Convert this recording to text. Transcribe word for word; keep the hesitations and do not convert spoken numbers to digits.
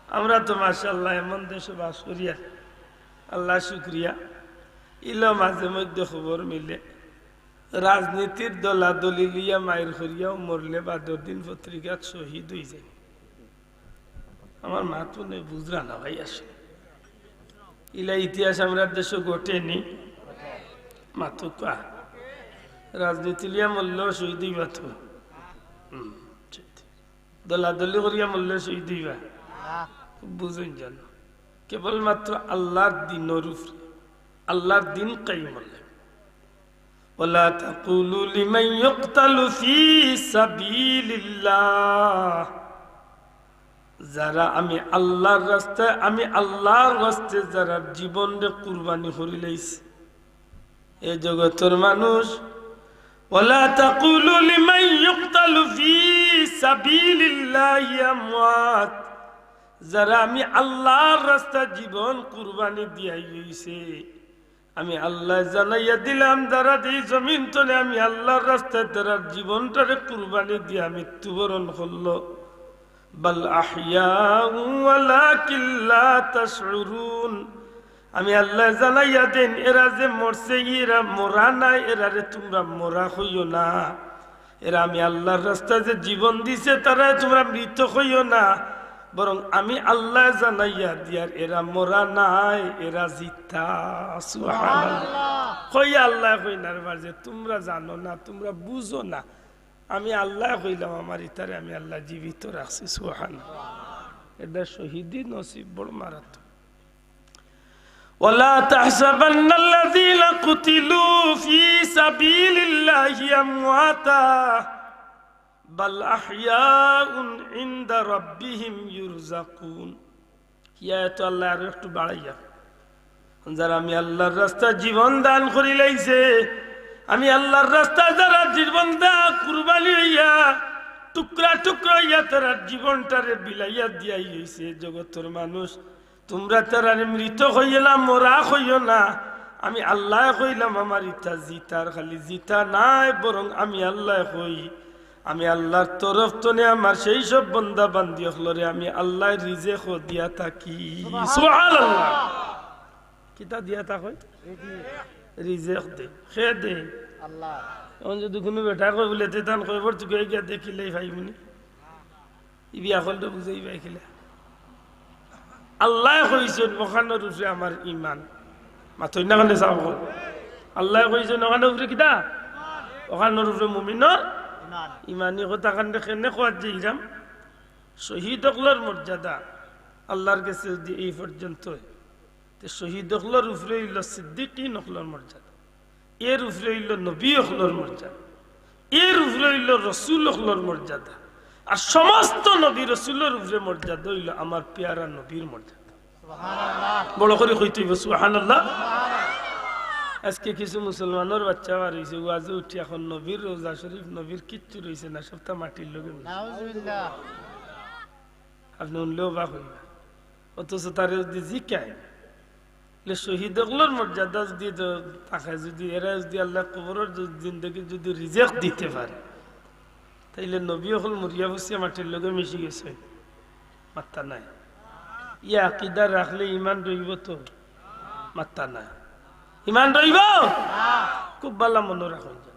আমরা তো মাশাআল্লাহ এমন দেশো বাস করিয়ার, আল্লাহ শুক্রিয়া। ইলা মাঝে মধ্যে খবর মিলে, রাজনীতির দলাদলি লইয়া মাইর করিয়াও মরলে বাদর দিন পত্রিকাত শহীদ অইযায়। আমার মাত মনে বুঝরা না ভাই, আসে ইলা ইতিহাস আমরার দেশো ঘটেনি। মাতুক্কা, রাজনীতি লইয়া মরলেও শহীদ অইবা তো। হুম, দলাদলি করিয়া মরলে শহীদ অইবা? না। খুব বুঝইন জানো, কেবলমাত্র আল্লাহর দ্বীনর উপরে, আল্লাহর দ্বীন কায়েম অইলে। ولا تقولوا لمن يقتل في سبيل الله। যারা আমি আল্লাহর রাস্তায়, আমি আল্লাহর ওয়াস্তে যারা জীবনরে কুরবানি করিলাইছে, এ জগতর মানুষ, ولا تقولوا لمن يقتل في سبيل الله أموات। যারা আমি আল্লাহর রাস্তায় জীবন কুরবানি দিয়াই অইছে, আমি আল্লাহ জানাইয়া দিলাম, যারা এই জমিন তনে আমি আল্লাহর রাস্তায় তারার জীবনটারে কুরবানি দিয়া মৃত্যুবরণ করলো, بل أحياء ولكن لا تشعرون। আমি আল্লাহ জানাইয়া দেন, এরা যে মরছে, এরা মরা নায়, এরারে তুমরা মরা কইও না। এরা আমি আল্লাহর রাস্তায় যে জীবন দিছে, তারারে তুমরা মৃত কইও না, বরং আমি আল্লাহ জানাইয়া দিয়ার, এরা মরা নায়, এরা জিতা। সুবহানাল্লাহ। কই আল্লাহ কইনার মাঝে, তুমরা জানো না, তুমরা বুঝো না। আমি আল্লাহ কইলাম, আমার ইতারে আমি আল্লাহ জীবিত রাখছি। সুবহানাল্লাহ। এটা শহীদি নসিব বড় মারাত্মক। ولا تحسبن الذين قتلوا في سبيل الله أمواتا بل أحياء عند ربهم يرزقون। ইয়া তো আল্লাহ আরো একটু বাড়াইয়া, যারা আমি আল্লাহর রাস্তায় জীবন দান করিলাইছে, আমি আল্লাহর রাস্তায় যারা জীবন দা কুরবানি হইয়া টুকরা টুকরা হইয়া তারার জীবনটারে বিলাইয়া দিয়াই অইছে, জগতর মানুষ, তুমরা তারারে মৃত কইও না, মরা কইও না। আমি আল্লাহ কইলাম, আমার ইতা জিতার, খালি জিতা নায়, বরং আমি আল্লাহ কই, আমি আল্লাহর তরফ তনে আমার সেই সব বন্দা বান্দি অকলরে আমি আল্লাহ রিজেক দিয়া থাকি। সুবহানাল্লাহ। কিতা দিয়া থাকই? রিজেক দে। কে দে? আল্লাহ। এখন যদি কুনু বেটা কয় বুলে, "তে তান কয়বর তুকে গিয়া দেখিলেই ভাই মুনি।" ইবি আকল তো বুঝাই পাই কিলা। আল্লাহ কইছেন, "অখানর উপরে আমার ইমান।" মাতইন না কেনে চাও কই? আল্লাহ কইছেন, "অখানর উপরে কিতা?" অখানর উপরে মুমিনর ইমান। ইমানি কথা কান্দে কেনে কওয়ার যে ইরাম শহীদ অকলর মর্যাদা আল্লাহর গেছে যদি এই পর্যন্ত হয়, তে শহীদ অকলর উপরে অইলো সিদ্দিকিন অকলর মর্যাদা, এর উপরে অইলো নবী অকলর মর্যাদা, এর উপরে অইলো রসুল অকলর মর্যাদা, আর সমস্ত নবী রসুলর উপরে মর্যাদা অইলো আমার পেয়ারা নবীর মর্যাদা। সুবহানাল্লাহ। বড় করি কইতে অইবো, সুবহানাল্লাহ। আজকে কিছু মুসলমানর বাচ্চা বার অইছে, ওয়াজে উঠি এখন নবীর রওজা শরীফ, নবীর কিচ্ছু রইছে না, সবটা মাটির লগে মিশে। নাউজুবিল্লাহ। আপনে হুনলে অবাক অইবা। অথচ তারে যদি জিকায়, লে শহীদ অকলর মর্যাদা যদি দ-, থাকে, যদি এরা যদি আল্লাহ কবরর জ-, জিন্দেগি যদি রিজেক দিতে পারে, তাইলে নবী অকল মরিয়া বসিয়া মাটির লগে মিশি গেছে, মাত্তা নাই। ই আকিদা রাখলে ইমান রইবো তো? মাত্তা নাই। ইমান রইবো? খুব ভালা মনো রাখইন।